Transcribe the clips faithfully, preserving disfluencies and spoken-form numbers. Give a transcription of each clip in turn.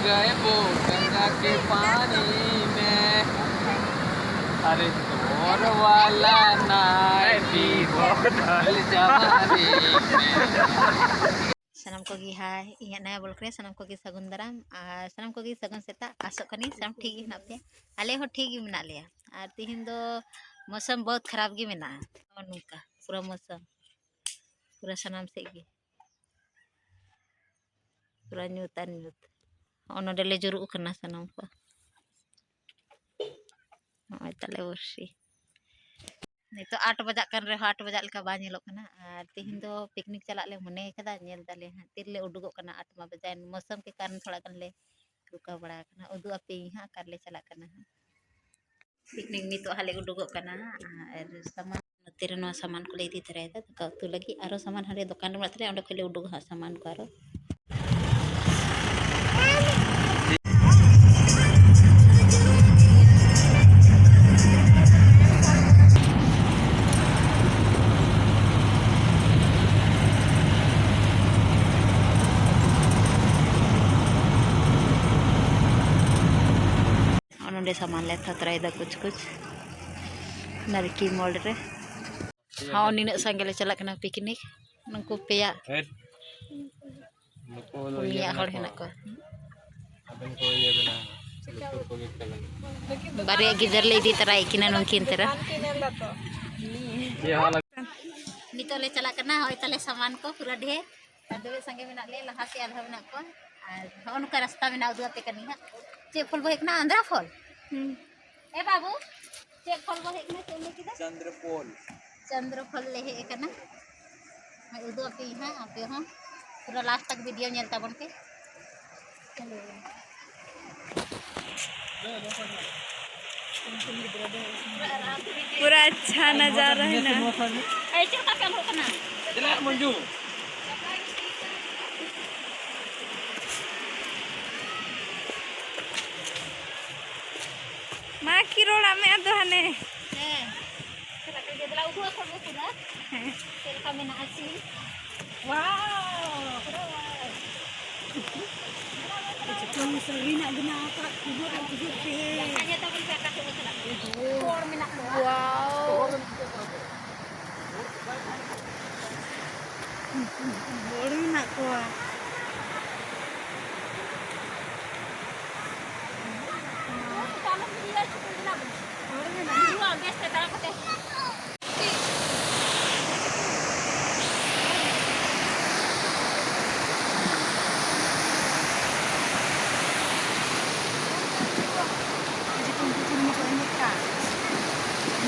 गए वो गंगा के पानी में। अरे तोर वाला नाइटी बदल जवानी में। ᱥᱟᱱᱟᱢ ᱠᱚᱜᱮ ᱦᱟᱭ, ᱤᱧᱟᱹᱜ ᱱᱟᱭᱟ ᱵᱞᱚᱜ ᱨᱮ ᱥᱟᱱᱟᱢ ᱠᱚᱜᱮ ᱥᱟᱹᱜᱩᱱ ᱫᱟᱨᱟᱢ ᱟᱨ ᱥᱟᱱᱟᱢ ᱠᱚᱜᱮ ᱥᱟᱹᱜᱩᱱ ᱥᱮᱛᱟᱜ᱾ ᱟᱥᱚᱜ ᱠᱟᱹᱱᱟᱹᱧ ᱥᱟᱱᱟᱢ ᱴᱷᱤᱠ ᱜᱮ ᱢᱮᱱᱟᱜ ᱯᱮᱭᱟ, ᱟᱞᱮ ᱦᱚᱸ ᱴᱷᱤᱠ ᱜᱮ ᱢᱮᱱᱟᱜ ᱞᱮᱭᱟ᱾ ᱟᱨ ᱛᱤᱦᱤᱧ ᱫᱚ ᱢᱳᱥᱚᱢ ᱵᱚᱦᱩᱛ ᱠᱷᱟᱨᱟᱯ ᱜᱮ ᱢᱮᱱᱟᱜᱼᱟ᱾ ᱱᱚᱜᱼᱚ ᱱᱚᱝᱠᱟ ᱯᱩᱨᱟᱹ ᱢᱳᱥᱚᱢ, ᱯᱩᱨᱟᱹ ᱥᱟᱱᱟᱢ ᱥᱮᱫ ᱜᱮ ᱯᱩᱨᱟᱹ ᱧᱩᱛ ᱟᱨ ᱧᱩᱛ᱾ ᱦᱚᱸᱜᱼᱚ ᱱᱚᱰᱮ ᱞᱮ ᱡᱩᱨᱩᱜ ᱠᱟᱱᱟ ᱥᱟᱱᱟᱢ ᱠᱚ᱾ ᱱᱚᱜᱼᱚᱭ ᱛᱟᱞᱮ ᱵᱚᱨᱥᱤ᱾ ᱱᱤᱛᱚᱜ ᱟᱴ ᱵᱟᱡᱟᱜ ᱠᱟᱱ ᱨᱮᱦᱚᱸ ᱟᱴ ᱵᱟᱡᱟᱜ ᱞᱮᱠᱟ ᱵᱟᱭ ᱧᱮᱞᱚᱜ ᱠᱟᱱᱟ᱾ ᱟᱨ ᱛᱤᱦᱤᱧ ᱫᱚ ᱯᱤᱠᱱᱤᱠ ᱪᱟᱞᱟᱜ ᱞᱮ ᱢᱚᱱᱮ ᱠᱟᱫᱟ, ᱧᱮᱞ ᱫᱟᱞᱮ ᱦᱟᱸᱜ ᱛᱤᱨᱮᱞᱮ ᱩᱰᱩᱠᱚᱜ ᱠᱟᱱᱟ᱾ ᱟᱴ ᱢᱟ ᱵᱟᱡᱟᱭᱮᱱ, ᱢᱳᱥᱚᱢ ᱠᱮ ᱠᱟᱨᱚᱱ ᱛᱷᱚᱲᱟ ᱜᱟᱱ ᱞᱮ ᱨᱩᱠᱟᱣ ᱵᱟᱲᱟ ᱟᱠᱟᱱᱟ᱾ ᱩᱫᱩᱜ ᱟᱯᱮᱭᱟᱹᱧ ᱦᱟᱸᱜ ᱚᱠᱟ ᱨᱮᱞᱮ ᱪᱟᱞᱟᱜ ᱠᱟᱱᱟ ᱦᱟᱸᱜ᱾ ᱯᱤᱠᱱᱤᱠ ᱱᱤᱛᱚᱜ ᱦᱟᱸᱜ ᱞᱮ ᱩᱰᱩᱠᱚᱜ ᱠᱟᱱᱟ ᱦᱟᱸᱜ᱾ ᱟᱨ ᱥᱟᱢᱟᱱ ᱱᱚᱛᱮ ᱨᱮ ᱱᱚᱣᱟ ᱥᱟᱢᱟᱱ ᱠᱚᱞᱮ ᱤᱫᱤ ᱛᱚᱨᱟᱭᱮᱫᱟ, ᱫᱟᱠᱟ ᱩᱛᱩ ᱞᱟᱹᱜᱤᱫ᱾ ᱟᱨᱚ ᱥᱟᱢᱟᱱ ᱦᱟᱸᱰᱮ ᱫᱚᱠᱟᱱ ᱨᱮ ᱢᱮᱱᱟᱜ ᱛᱟᱞᱮᱭᱟ, ᱚᱸᱰᱮ ᱠᱷᱚᱱ ᱞᱮ ᱩᱰᱩᱠᱟ ᱦᱟᱸᱜ ᱥᱟᱢᱟᱱ ᱠᱚ ᱟᱨᱚ᱾ ᱱᱚᱰᱮ ᱥᱟᱢᱟᱱ ᱞᱮ ᱦᱟᱛᱟᱣ ᱛᱚᱨᱟᱭᱮᱫᱟ ᱠᱩᱪ ᱠᱩᱪ ᱱᱟᱨᱠᱤ ᱢᱚᱞ ᱨᱮ᱾ ᱦᱚᱸ, ᱱᱤᱱᱟᱹᱜ ᱥᱟᱸᱜᱮ ᱞᱮ ᱪᱟᱞᱟᱜ ᱠᱟᱱᱟ ᱯᱤᱠᱱᱤᱠ᱾ ᱱᱩᱠᱩ ᱯᱮᱭᱟ, ᱦᱮᱸ᱾ ᱱᱩᱠᱩ ᱫᱚ ᱤᱭᱟᱹ ᱯᱩᱱᱭᱟ ᱠᱟᱱᱟ ᱦᱚᱲ ᱠᱚ᱾ ᱦᱮᱱᱟᱜ ᱠᱚᱣᱟ᱾ ᱟᱵᱮᱱ ᱠᱚ ᱤᱭᱟᱹ ᱵᱮᱱᱟ, ᱞᱩᱛᱩᱨ ᱠᱚ ᱜᱮᱫ ᱛᱟᱵᱮᱱ᱾ ᱵᱟᱨᱭᱟ ᱜᱤᱫᱟᱹᱨ ᱞᱮ ᱤᱫᱤ ᱛᱚᱨᱟᱭᱮᱫ ᱠᱤᱱᱟ ᱱᱩᱝᱠᱤᱱ ᱛᱚᱨᱟ᱾ ᱪᱮᱫ ᱦᱚᱸ ᱟᱞᱚ- ᱱᱤᱛᱚᱜ ᱞᱮ ᱪᱟᱞᱟᱜ ᱠᱟᱱᱟ, ᱦᱚᱸᱜᱼᱚᱭ ᱛᱟᱞᱮ ᱥᱟᱢᱟᱱ ᱠᱚ ᱯᱩᱨᱟᱹ ᱰᱷᱮᱨ᱾ ᱟᱨ ᱫᱚᱢᱮ ᱥᱟᱸᱜᱮ ᱢᱮᱱᱟᱜ ᱞᱮᱭᱟ, ᱞᱟᱦᱟ ᱥᱮᱫ ᱟᱨᱦᱚᱸ ᱢᱮᱱᱟᱜ ᱠᱚᱣᱟ᱾ ᱟᱨ ᱦᱚᱸᱜᱼᱚ ᱱᱚᱝᱠᱟ ᱨᱟᱥᱛᱟ ᱢᱮᱱᱟᱜᱼᱟ, ᱩᱫᱩᱜ ᱟᱯᱮ ᱠᱟᱹᱱᱟᱹᱧ ᱦᱟᱸᱜ᱾ ᱪᱮᱫ ᱯᱷᱚᱞ ᱵᱚ ᱦᱮᱡ ᱠᱟᱱᱟ? ᱟᱸᱫᱽᱨᱟ ᱯᱷᱚᱞ? ᱦᱩᱸ᱾ ᱮ ᱵᱟᱹᱵᱩ, ᱪᱮᱫ ᱯᱷᱚᱞ ᱵᱚ ᱦᱮᱡ ᱠᱟᱱᱟ? ᱪᱮᱫ ᱮᱢ ᱞᱟᱹᱭ ᱠᱮᱫᱟ? ᱪᱚᱱᱫᱨᱚ ᱯᱷᱚᱞ᱾ ᱪᱚᱱᱫᱨᱚ ᱯᱷᱚᱞ ᱞᱮ ᱦᱮᱡ ᱟᱠᱟᱱᱟ᱾ ᱦᱳᱭ, ᱩᱫᱩᱜ ᱟᱯᱮᱭᱟᱹᱧ ᱦᱟᱸᱜ, ᱟᱯᱮ ᱦᱚᱸ ᱯᱩᱨᱟᱹ ᱞᱟᱥᱴ ᱛᱟᱠ ᱵᱷᱤᱰᱤᱭᱳ ᱧᱮᱞ ᱛᱟᱵᱚᱱ ᱯᱮ᱾ ᱯᱩᱨᱟᱹ ᱟᱪᱪᱷᱟ ᱱᱟᱡᱟᱨᱟ ᱦᱮᱱᱟᱜᱼᱟ᱾ ᱮᱭ, ᱪᱮᱫ ᱞᱮᱠᱟ ᱯᱮ ᱟᱞᱚᱜ ᱠᱟᱱᱟ? ᱪᱮᱫᱟᱜ ᱢᱚᱧᱡᱩ? ᱢᱟ ᱠᱤ ᱨᱚᱲᱟᱜ ᱢᱮ ᱟᱫᱚ ᱦᱟᱱᱮ᱾ ᱦᱮᱸ᱾ ᱪᱟᱞᱟᱜ ᱠᱟᱱ ᱜᱮᱭᱟ, ᱫᱮᱞᱟ ᱩᱫᱩᱜ ᱟᱠᱚ ᱢᱮ ᱯᱩᱨᱟᱹ᱾ ᱦᱮᱸ᱾ ᱪᱮᱫ ᱞᱮᱠᱟ ᱢᱮᱱᱟᱜᱼᱟ ᱥᱤᱱ? ᱣᱟᱣ! ᱥᱟᱹᱨᱤᱱᱟᱜ ᱵᱮᱱᱟᱣ ᱟᱠᱟᱫ ᱠᱷᱩᱵᱩᱨ ᱟᱨ ᱠᱷᱩᱵᱩᱨ ᱛᱮ᱾ ᱦᱚᱲ ᱢᱮᱱᱟᱜ ᱠᱚᱣᱟ᱾ Wow. ᱦᱚᱲ ᱢᱮᱱᱟᱜ ᱠᱚᱣᱟ᱾ ᱦᱚᱲ ᱢᱮᱱᱟᱜ ᱠᱚᱣᱟ᱾ ᱵᱮᱥ ᱛᱮ ᱛᱟᱲᱟᱢ ᱠᱟᱛᱮ᱾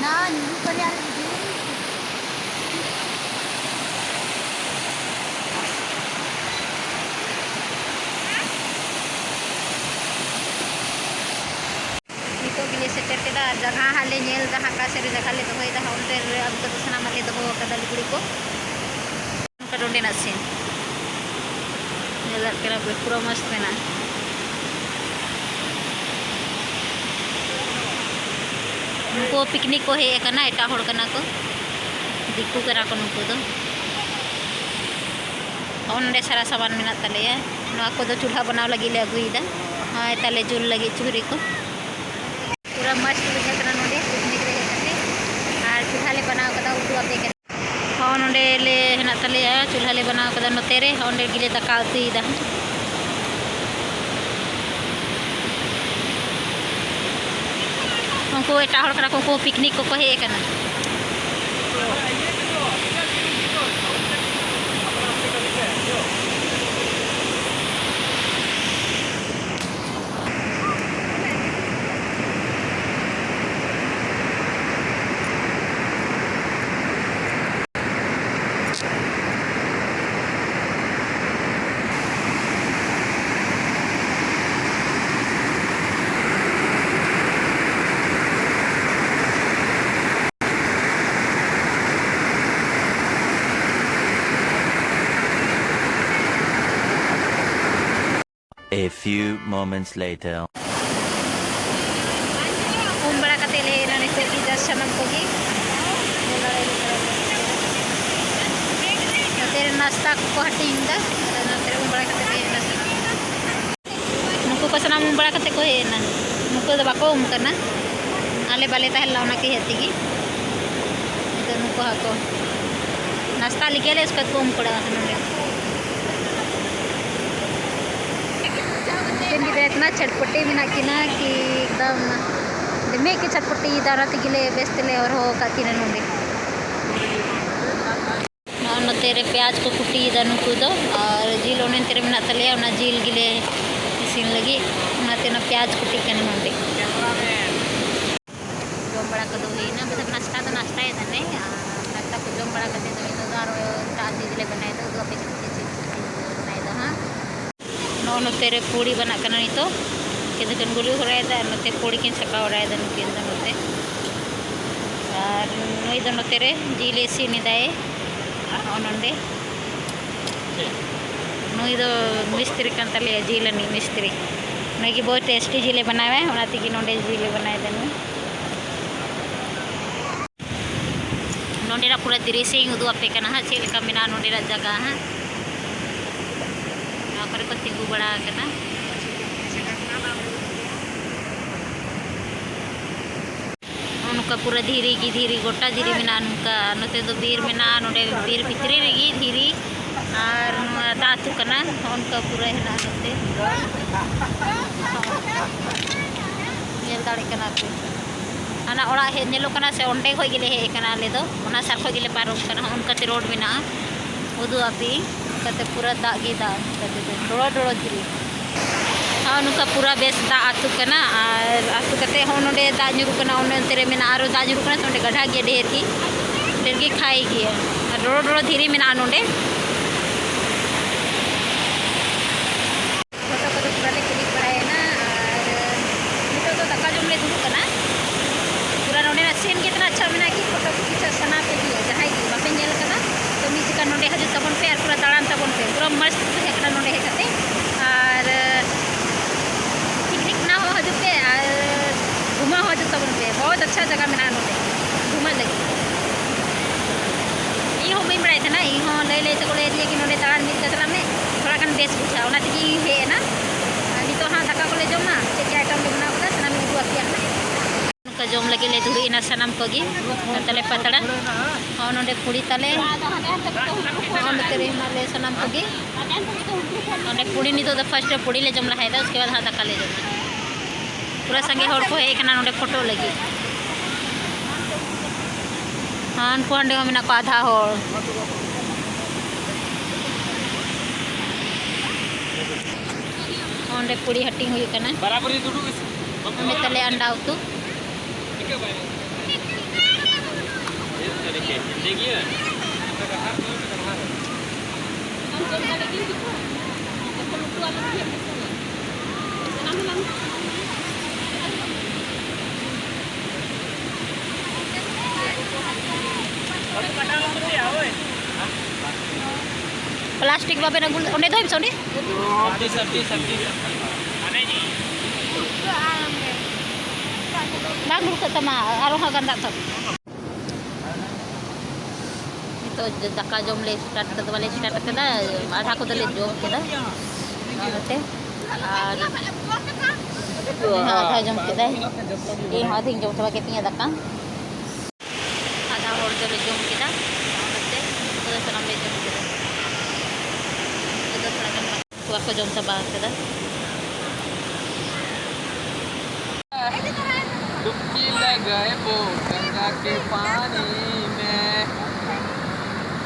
ᱱᱟ ᱧᱩᱨᱩᱜ ᱠᱟᱱᱟ ᱟᱨ ᱤᱫᱤ᱾ ᱱᱤᱛᱚᱜ ᱜᱮᱞᱮ ᱥᱮᱴᱮᱨ ᱠᱮᱫᱟ ᱟᱨ ᱡᱟᱭᱜᱟ ᱦᱟᱸᱜ ᱞᱮ ᱧᱮᱞ ᱮᱫᱟ, ᱦᱟᱸᱜ ᱚᱠᱟ ᱥᱮᱫ ᱨᱮ ᱡᱟᱭᱜᱟ ᱞᱮ ᱫᱚᱦᱚᱭᱮᱫᱟ, ᱦᱟᱸᱜ ᱚᱱᱛᱮ ᱨᱮ ᱟᱹᱜᱩ ᱠᱟᱛᱮ ᱥᱟᱱᱟᱢᱟᱜ ᱞᱮ ᱫᱚᱦᱚ ᱟᱠᱟᱫᱟ, ᱞᱩᱜᱽᱲᱤ ᱠᱚ᱾ ᱚᱱᱠᱟ ᱱᱚᱸᱰᱮᱱᱟᱜ scene ᱧᱮᱞ ᱫᱟᱲᱮᱭᱟᱜ ᱠᱟᱱᱟ ᱯᱮ, ᱯᱩᱨᱟᱹ ᱢᱚᱥᱛ ᱢᱮᱱᱟᱜᱼᱟ᱾ ᱩᱱᱠᱩ picnic ᱠᱚ ᱦᱮᱡ ᱟᱠᱟᱱᱟ, ᱮᱴᱟᱜ ᱦᱚᱲ ᱠᱟᱱᱟ ᱠᱚ, ᱫᱤᱠᱩ ᱠᱟᱱᱟ ᱠᱚ ᱱᱩᱠᱩ ᱫᱚ᱾ ᱦᱚᱸᱜᱼᱚ ᱱᱚᱸᱰᱮ ᱥᱟᱨᱟ ᱥᱟᱢᱟᱱ ᱢᱮᱱᱟᱜ ᱛᱟᱞᱮᱭᱟ᱾ ᱱᱚᱣᱟ ᱠᱚᱫᱚ ᱪᱩᱞᱦᱟᱹ ᱵᱮᱱᱟᱣ ᱞᱟᱹᱜᱤᱫ ᱞᱮ ᱟᱹᱜᱩᱭᱮᱫᱟ᱾ ᱱᱚᱜᱼᱚᱭ ᱛᱟᱞᱮ ᱡᱩᱞ ᱞᱟᱹᱜᱤᱫ ᱪᱩᱦᱨᱤ ᱠᱚ᱾ ᱯᱩᱨᱟᱹ ᱢᱚᱥᱛ ᱵᱩᱡᱷᱟᱹᱜ ᱠᱟᱱᱟ ᱱᱚᱸᱰᱮ picnic ᱨᱮ ᱦᱮᱡ ᱠᱟᱛᱮ᱾ ᱟᱨ ᱪᱩᱞᱦᱟᱹ ᱞᱮ ᱵᱮᱱᱟᱣ ᱠᱟᱫᱟ, ᱩᱫᱩᱜ ᱟᱯᱮ ᱠᱟᱱᱟ᱾ ᱦᱚᱸ, ᱱᱚᱸᱰᱮ ᱞᱮ ᱦᱮᱱᱟᱜ ᱛᱟᱞᱮᱭᱟ, ᱪᱩᱞᱦᱟᱹ ᱞᱮ ᱵᱮᱱᱟᱣ ᱠᱟᱫᱟ ᱱᱚᱛᱮ ᱨᱮ᱾ ᱦᱚᱸ, ᱚᱸᱰᱮ ᱜᱮᱞᱮ ᱫᱟᱠᱟ ᱩᱛᱩᱭᱮᱫᱟ᱾ ᱩᱱᱠᱩ ᱮᱴᱟᱜ ᱦᱚᱲ ᱠᱟᱱᱟ ᱠᱚ, ᱩᱱᱠᱩ picnic ᱠᱚᱠᱚ ᱦᱮᱡ ᱟᱠᱟᱱᱟ᱾ A few moments later. ᱩᱢ ᱵᱟᱲᱟ ᱠᱟᱛᱮ ᱞᱮ ᱦᱮᱡ ᱮᱱᱟ ᱱᱤᱛᱚᱜ ᱜᱮ just ᱥᱟᱱᱟᱢ ᱠᱚᱜᱮ᱾ ᱱᱚᱛᱮ ᱨᱮ ᱱᱟᱥᱛᱟ ᱠᱚᱠᱚ ᱦᱟᱹᱴᱤᱧ ᱮᱫᱟ᱾ ᱟᱫᱚ ᱱᱚᱛᱮ ᱨᱮ ᱩᱢ ᱵᱟᱲᱟ ᱠᱟᱛᱮ ᱞᱮ ᱦᱮᱡ ᱮᱱᱟ ᱥᱟᱱᱟᱢ᱾ ᱚᱱᱟ ᱩᱢ ᱵᱟᱲᱟ ᱠᱟᱛᱮ ᱠᱚ ᱦᱮᱡ ᱮᱱᱟ᱾ ᱱᱩᱠᱩ ᱫᱚ ᱵᱟᱠᱚ ᱩᱢ ᱠᱟᱱᱟ, ᱟᱞᱮ ᱵᱟᱞᱮ ᱛᱟᱦᱮᱸ ᱞᱮᱱᱟ ᱚᱱᱟ ᱠᱮᱦᱮᱫ ᱛᱮᱜᱮ᱾ ᱱᱤᱛᱚᱜ ᱱᱩᱠᱩ ᱦᱟᱹᱠᱩ ᱱᱟᱥᱛᱟ ᱞᱟᱹᱜᱤᱫ ᱟᱞᱮ, ᱩᱥᱠᱮ ᱵᱟᱫ ᱠᱚ ᱩᱢ ᱯᱟᱲᱟᱜᱼᱟ ᱱᱚᱰᱮ᱾ ᱩᱱᱠᱤᱱ ᱜᱤᱫᱽᱨᱟᱹ ᱤᱛᱱᱟ ᱪᱷᱟᱴᱯᱚᱴᱤ ᱢᱮᱱᱟᱜ ᱠᱤᱱᱟ ᱠᱤ ᱮᱠᱫᱚᱢ ᱫᱚᱢᱮ ᱠᱤ ᱪᱷᱟᱴᱯᱚᱴᱤ ᱫᱟᱨᱟ ᱛᱮᱜᱮ ᱞᱮ ᱵᱮᱥ ᱛᱮᱞᱮ ᱦᱚᱨᱦᱚ ᱟᱠᱟᱫ ᱠᱤᱱᱟ ᱱᱚᱰᱮ᱾ ᱱᱚᱜᱼᱚᱭ ᱱᱚᱛᱮ ᱨᱮ ᱯᱮᱸᱭᱟᱡᱽ ᱠᱚ ᱠᱩᱴᱤᱭᱮᱫᱟ ᱱᱩᱠᱩ ᱫᱚ, ᱟᱨ ᱡᱤᱞ ᱚᱱᱮ ᱚᱱᱛᱮ ᱨᱮ ᱢᱮᱱᱟᱜ ᱛᱟᱞᱮᱭᱟ, ᱚᱱᱟ ᱡᱤᱞ ᱜᱮᱞᱮ ᱤᱥᱤᱱ ᱞᱟᱹᱜᱤᱫ, ᱚᱱᱟᱛᱮ ᱚᱱᱟ ᱯᱮᱸᱭᱟᱡᱽ ᱠᱩᱴᱤ ᱠᱟᱱᱟ ᱱᱚᱰᱮ᱾ ᱡᱚᱢ ᱵᱟᱲᱟ ᱠᱚᱫᱚ ᱦᱩᱭᱱᱟ, ᱢᱚᱛᱞᱚᱵ ᱱᱟᱥᱛᱟ ᱫᱚ ᱱᱟᱥᱛᱟᱭᱮᱫᱟ ᱞᱮ, ᱟᱨ ᱱᱟᱥᱛᱟ ᱠᱚ ᱡᱚᱢ ᱵᱟᱲᱟ ᱠᱟᱛᱮ ᱫᱚ ᱱᱤᱛᱚᱜ ᱫᱚ ᱟᱨᱚ ᱮᱴᱟᱜ ᱪᱤᱡᱽ ᱞᱮ ᱵᱮᱱᱟᱣᱮᱫᱟ, ᱩᱫᱩᱜ ᱟᱯᱮ ᱠᱟᱹᱱᱟᱹᱧ ᱪᱮᱫ ᱪᱤᱡᱽ ᱞᱮ ᱵᱮᱱᱟᱣᱮᱫᱟ ᱦᱟᱸᱜ᱾ ᱱᱚᱜᱼᱚ ᱱᱚᱛᱮ ᱨᱮ ᱯᱩᱲᱤ ᱵᱮᱱᱟᱜ ᱠᱟᱱᱟ ᱱᱤᱛᱚᱜ, ᱠᱤᱱᱛᱩ ᱠᱤᱱ ᱜᱩᱞᱤ ᱦᱚᱨᱟᱭᱮᱫᱟ, ᱟᱨ ᱱᱚᱛᱮ ᱯᱩᱲᱤ ᱠᱤᱱ ᱪᱷᱟᱸᱠᱟᱣ ᱦᱚᱨᱟᱭᱮᱫᱟ ᱱᱩᱠᱤᱱ ᱫᱚ ᱱᱚᱛᱮ᱾ ᱟᱨ ᱱᱩᱭ ᱫᱚ ᱱᱚᱛᱮ ᱨᱮ ᱡᱤᱞ ᱤᱥᱤᱱ ᱮᱫᱟᱭ, ᱟᱨ ᱱᱚᱜᱼᱚ ᱱᱚᱰᱮ ᱱᱩᱭ ᱫᱚ ᱢᱤᱥᱛᱨᱤ ᱠᱟᱱ ᱛᱟᱞᱮᱭᱟ, ᱡᱤᱞ ᱟᱹᱱᱤᱡ ᱢᱤᱥᱛᱨᱤ᱾ ᱱᱩᱭ ᱜᱮ ᱵᱚᱦᱩᱛ ᱴᱮᱥᱴᱤ ᱡᱤᱞᱮ ᱵᱮᱱᱟᱣᱟ, ᱚᱱᱟ ᱛᱮᱜᱮ ᱱᱚᱰᱮ ᱡᱤᱞᱮ ᱵᱮᱱᱟᱣᱮᱫᱟ ᱱᱩᱭ᱾ ᱱᱚᱰᱮᱱᱟᱜ ᱯᱩᱨᱟᱹ ᱫᱨᱤᱥᱥᱚᱧ ᱩᱫᱩᱜ ᱟᱯᱮ ᱠᱟᱱᱟ ᱦᱟᱸᱜ, ᱪᱮᱫ ᱞᱮᱠᱟ ᱢᱮᱱᱟᱜᱼᱟ ᱱᱚᱰᱮᱱᱟᱜ ᱡᱟᱭᱜᱟ ᱦᱟᱸᱜ᱾ ᱱᱚᱣᱟ ᱠᱚᱨᱮ ᱠᱚ ᱛᱤᱸᱜᱩ ᱵᱟᱲᱟ ᱟᱠᱟᱱᱟ᱾ ᱱᱚᱜᱼᱚ ᱱᱚᱝᱠᱟ ᱯᱩᱨᱟᱹ ᱫᱷᱤᱨᱤ ᱜᱮ ᱫᱷᱤᱨᱤ, ᱜᱚᱴᱟ ᱫᱷᱤᱨᱤ ᱢᱮᱱᱟᱜᱼᱟ᱾ ᱱᱚᱝᱠᱟ ᱱᱚᱛᱮ ᱫᱚ ᱵᱤᱨ ᱢᱮᱱᱟᱜᱼᱟ, ᱱᱚᱰᱮ ᱵᱤᱨ ᱵᱷᱤᱛᱨᱤ ᱨᱮᱜᱮ ᱫᱷᱤᱨᱤ, ᱟᱨ ᱱᱚᱣᱟ ᱫᱟᱜ ᱟᱹᱛᱩ ᱠᱟᱱᱟ᱾ ᱱᱚᱜᱼᱚ ᱱᱚᱝᱠᱟ ᱯᱩᱨᱟᱹ ᱦᱮᱱᱟᱜᱼᱟ ᱱᱚᱛᱮ᱾ ᱧᱮᱞ ᱫᱟᱲᱮᱭᱟᱜ ᱠᱟᱱᱟ ᱯᱮ, ᱦᱟᱱᱟ ᱚᱲᱟᱜ ᱦᱮᱡ ᱧᱮᱞᱚᱜ ᱠᱟᱱᱟ ᱥᱮ, ᱚᱸᱰᱮ ᱠᱷᱚᱡ ᱜᱮᱞᱮ ᱦᱮᱡ ᱟᱠᱟᱱᱟ ᱟᱞᱮ ᱫᱚ, ᱚᱱᱟ ᱥᱟᱨ ᱠᱷᱚᱡ ᱜᱮᱞᱮ ᱯᱟᱨᱚᱢ ᱠᱟᱱᱟ᱾ ᱦᱚᱸᱜᱼᱚ ᱱᱚᱝᱠᱟᱛᱮ ᱨᱳᱰ ᱢᱮᱱᱟᱜᱼᱟ, ᱩᱫᱩᱜ ᱟᱯᱮ ᱤᱧ᱾ ᱱᱚᱝᱠᱟᱛᱮ ᱯᱩᱨᱟᱹ ᱫᱟᱜ ᱜᱮ ᱫᱟᱜ, ᱱᱚᱝᱠᱟᱛᱮ ᱫᱚ ᱰᱚᱲᱚ ᱰᱚᱲᱚ ᱫᱷᱤᱨᱤ᱾ ᱦᱚᱸ, ᱱᱚᱝᱠᱟ ᱯᱩᱨᱟᱹ ᱵᱮᱥ ᱫᱟᱜ ᱟᱹᱛᱩ ᱠᱟᱱᱟ, ᱟᱨ ᱟᱹᱛᱩ ᱠᱟᱛᱮ ᱦᱚᱸ ᱱᱚᱰᱮ ᱫᱟᱜ ᱧᱩᱨᱩᱜ ᱠᱟᱱᱟ, ᱚᱱᱮ ᱚᱱᱛᱮ ᱨᱮ ᱢᱮᱱᱟᱜᱼᱟ, ᱟᱨᱚ ᱫᱟᱜ ᱧᱩᱨᱩᱜ ᱠᱟᱱᱟ ᱥᱮ ᱚᱸᱰᱮ ᱜᱟᱰᱷᱟ ᱜᱮᱭᱟ, ᱰᱷᱮᱨ ᱜᱮ, ᱰᱷᱮᱨ ᱜᱮ ᱠᱷᱟᱭ ᱜᱮᱭᱟ, ᱟᱨ ᱰᱚᱲᱚ ᱰᱚᱲᱚ ᱫᱷᱤᱨᱤ ᱢᱮᱱᱟᱜᱼᱟ ᱱᱚᱰᱮ᱾ ᱯᱷᱳᱴᱳ ᱠᱚᱫᱚ ᱯᱩᱨᱟᱹ ᱞᱮ ᱠᱞᱤᱠ ᱵᱟᱲᱟᱭᱮᱱᱟ, ᱟᱨ ᱱᱤᱛᱚᱜ ᱫᱚ ᱫᱟᱠᱟ ᱡᱚᱢ ᱞᱮ ᱫᱩᱲᱩᱵ ᱠᱟᱱᱟ᱾ ᱯᱩᱨᱟᱹ ᱱᱚᱰᱮᱱᱟᱜ ᱥᱤᱱ ᱜᱮ ᱤᱛᱱᱟ ᱟᱪᱪᱷᱟ ᱢᱮᱱᱟᱜᱼᱟ ᱠᱤ ᱯᱷᱳᱴᱳ ᱠᱚ ᱠᱷᱤᱪᱟᱹᱜ ᱥᱟᱱᱟ ᱯᱮ ᱜᱮᱭᱟ, ᱡᱟᱦᱟᱸᱭ ᱜᱮ ᱵᱟᱯᱮ ᱧᱮᱞ ᱠᱟᱫᱟ ᱛᱚ ᱢᱤᱫ ᱡᱚᱠᱷᱟ ᱱᱚᱰᱮ ᱦᱤᱡᱩᱜ ᱛᱟᱵᱚᱱ ᱯᱮ ᱟᱨ ᱯᱩᱨᱟᱹ ᱫᱟᱬᱟᱱ ᱛᱟᱵᱚᱱ ᱯᱮ, ᱯᱩᱨᱟᱹ ᱢᱚᱡᱽ ᱛᱮ ᱵᱩᱡᱷᱟᱹᱜ ᱠᱟᱱᱟ ᱱᱚᱰᱮ ᱦᱮᱡ ᱠᱟᱛᱮ᱾ ᱟᱨ ᱯᱤᱠᱱᱤᱠ ᱱᱟ ᱦᱚᱸ ᱦᱤᱡᱩᱜ ᱯᱮ ᱟᱨ ᱜᱷᱩᱢᱟᱣ ᱦᱚᱸ ᱦᱤᱡᱩᱜ ᱛᱟᱵᱚᱱ ᱯᱮ, ᱵᱚᱦᱩᱛ ᱟᱪᱪᱷᱟ ᱡᱟᱭᱜᱟ ᱢᱮᱱᱟᱜᱼᱟ ᱱᱚᱰᱮ ᱜᱷᱩᱢᱟᱜ ᱞᱟᱹᱜᱤᱫ᱾ ᱤᱧ ᱦᱚᱸ ᱵᱟᱹᱧ ᱵᱟᱲᱟᱭ ᱛᱟᱦᱮᱱᱟ, ᱤᱧ ᱦᱚᱸ ᱞᱟᱹᱭ ᱞᱟᱹᱭ ᱛᱮᱠᱚ ᱞᱟᱹᱭ ᱟᱹᱫᱤᱧᱟ ᱠᱤ ᱱᱚᱰᱮ ᱫᱟᱬᱟᱱ ᱢᱤᱫ ᱡᱟᱭᱜᱟ ᱪᱟᱞᱟᱜ ᱢᱮ, ᱛᱷᱚᱲᱟ ᱜᱟᱱ ᱵᱮᱥ ᱵᱩᱡᱷᱟᱹᱜᱼᱟ, ᱚᱱᱟ ᱛᱮᱜᱮᱧ ᱦᱮᱡ ᱮᱱᱟ᱾ ᱟᱨ ᱱᱤᱛᱚᱜ ᱦᱟᱸᱜ ᱫᱟᱠᱟ ᱠᱚᱞᱮ ᱡᱚᱢᱟ, ᱪᱮᱫ ᱪᱮᱫ item ᱞᱮ ᱵᱮᱱᱟᱣ ᱠᱟᱫᱟ, ᱥᱟᱱᱟᱢ ᱤᱧ ᱩᱫᱩᱜ ᱟᱯᱮᱭᱟ ᱦᱟᱸᱜ᱾ ᱱᱚᱝᱠᱟ ᱡᱚᱢ ᱞᱟᱹᱜᱤᱫ ᱞᱮ ᱫᱩᱲᱩᱵ ᱮᱱᱟ ᱥᱟᱱᱟᱢ ᱠᱚᱜᱮ᱾ ᱱᱚᱛᱮ ᱞᱮ ᱯᱟᱛᱲᱟ, ᱦᱚᱸ, ᱱᱚᱰᱮ ᱯᱩᱲᱤ ᱛᱟᱞᱮ, ᱦᱚᱸ, ᱱᱚᱛᱮ ᱨᱮ ᱦᱮᱱᱟᱜ ᱞᱮ ᱥᱟᱱᱟᱢ ᱠᱚᱜᱮ᱾ ᱱᱚᱰᱮ ᱯᱩᱲᱤ, ᱱᱤᱛᱚᱜ ᱫᱚ first ᱨᱮ ᱯᱩᱲᱤ ᱞᱮ ᱡᱚᱢ ᱞᱟᱦᱟᱭᱮᱫᱟ, ᱩᱥᱠᱮ ᱵᱟᱫ ᱦᱟᱸᱜ ᱫᱟᱠᱟ ᱞᱮ ᱡᱚᱢᱟ᱾ ᱯᱩᱨᱟᱹ ᱥᱟᱸᱜᱮ ᱦᱚᱲ ᱠᱚ ᱦᱮᱡ ᱟᱠᱟᱱᱟ ᱱᱚᱰᱮ ᱯᱷᱳᱴᱳ ᱞᱟᱹᱜᱤᱫ᱾ ᱦᱟᱱᱠᱩ ᱦᱟᱸᱰᱮ ᱦᱚᱸ ᱢᱮᱱᱟᱜ ᱠᱚᱣᱟ ᱟᱫᱷᱟ ᱦᱚᱲ᱾ ᱚᱸᱰᱮ ᱯᱩᱲᱤ ᱦᱟᱹᱴᱤᱧ ᱦᱩᱭᱩᱜ ᱠᱟᱱᱟ᱾ ᱚᱸᱰᱮ ᱛᱟᱞᱮ ᱟᱱᱰᱟ ᱩᱛᱩ᱾ ᱯᱞᱟᱥᱴᱤᱠ ᱵᱟᱵᱮᱱ ᱟᱹᱜᱩ ᱞᱮᱫᱟ? ᱚᱸᱰᱮ ᱫᱚᱦᱚᱭ ᱢᱮᱥᱮ, ᱚᱸᱰᱮ᱾ ᱵᱟᱝ ᱵᱷᱩᱲᱠᱟᱹᱜ ᱛᱟᱢᱟ, ᱟᱨᱚ ᱦᱟᱸᱜ ᱜᱟᱸᱫᱟᱜ ᱛᱟᱢᱟ᱾ ᱱᱤᱛᱚᱜ ᱫᱟᱠᱟ ᱡᱚᱢ ᱞᱮ start ᱠᱟᱫᱟ, ᱵᱟᱞᱮ start ᱠᱟᱫᱟ, ᱟᱫᱷᱟ ᱠᱚᱫᱚ ᱞᱮ ᱡᱚᱢ ᱠᱮᱫᱟ᱾ ᱚᱱᱟᱛᱮ ᱟᱨ ᱩᱱᱤ ᱦᱚᱸ ᱟᱫᱷᱟᱭ ᱡᱚᱢ ᱠᱮᱫᱟᱭ, ᱤᱧ ᱦᱚᱸ ᱟᱫᱷᱟᱧ ᱡᱚᱢ ᱪᱟᱵᱟ ᱠᱮᱫ ᱛᱤᱧᱟᱹ ᱫᱟᱠᱟ᱾ ᱟᱫᱷᱟ ᱦᱚᱲ ᱫᱚᱞᱮ ᱡᱚᱢ ᱠᱮᱫᱟ, ᱚᱱᱟᱛᱮ ᱩᱱᱠᱩ ᱫᱚ ᱥᱟᱱᱟᱢ ᱞᱮ ᱡᱚᱢ ᱠᱮᱫᱟ᱾ ᱩᱱᱠᱩ ᱫᱚ ᱛᱷᱚᱲᱟ ᱜᱟᱱ ᱵᱟᱠᱚ ᱡᱚᱢ ᱪᱟᱵᱟ ᱠᱮᱫᱟ᱾ डुबकी लगाए वो गंगा के पानी में,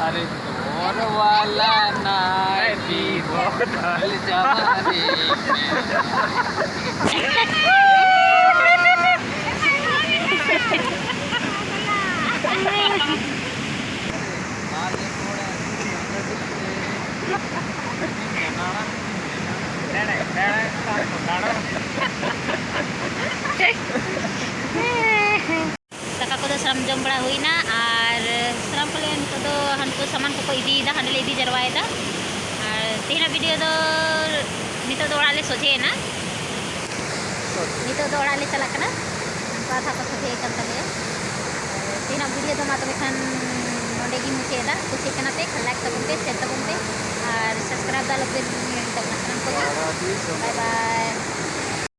अरे तोर वाला नाइटी बोतल जवानी में। ᱫᱟᱠᱟ ᱠᱚᱫᱚ ᱥᱟᱱᱟᱢ ᱡᱚᱢ ᱵᱟᱲᱟ ᱦᱩᱭᱱᱟ ᱟᱨ ᱥᱟᱱᱟᱢ ᱠᱚᱞᱮ ᱱᱤᱛᱚᱜ ᱫᱚ ᱦᱟᱱᱠᱩ ᱥᱟᱢᱟᱱ ᱠᱚᱠᱚ ᱤᱫᱤᱭᱮᱫᱟ, ᱦᱟᱸᱰᱮ ᱞᱮ ᱤᱫᱤ ᱡᱟᱨᱣᱟᱭᱮᱫᱟ᱾ ᱟᱨ ᱛᱮᱦᱮᱧᱟᱜ video ᱫᱚ ᱱᱤᱛᱚᱜ ᱫᱚ ᱚᱲᱟᱜ ᱞᱮ ᱥᱚᱡᱷᱮᱭᱮᱱᱟ᱾ ᱱᱤᱛᱚᱜ ᱫᱚ ᱚᱲᱟᱜ ᱞᱮ ᱪᱟᱞᱟᱜ ᱠᱟᱱᱟ᱾ ᱱᱚᱝᱠᱟ ᱟᱫᱷᱟ ᱠᱚ ᱥᱚᱡᱷᱮ ᱟᱠᱟᱱ ᱛᱟᱞᱮᱭᱟ᱾ ᱛᱮᱦᱮᱧᱟᱜ video ᱫᱚ ᱢᱟ ᱛᱚᱵᱮ ᱠᱷᱟᱱ ᱱᱚᱸᱰᱮ ᱜᱤᱧ ᱢᱩᱪᱟᱹᱫ ᱮᱫᱟ᱾ ᱠᱩᱥᱤᱜ ᱠᱟᱱᱟ ᱯᱮ ᱠᱷᱟᱱ like ᱛᱟᱵᱚᱱ ᱯᱮ, share ᱛᱟᱵᱚᱱ ᱯᱮ ᱟᱨ subscribe ᱫᱚ ᱟᱞᱚ ᱯᱮ ᱦᱤᱲᱤᱧ ᱛᱟᱵᱚᱱᱟ ᱥᱟᱱᱟᱢ ᱠᱚᱜᱮ᱾ Bye bye᱾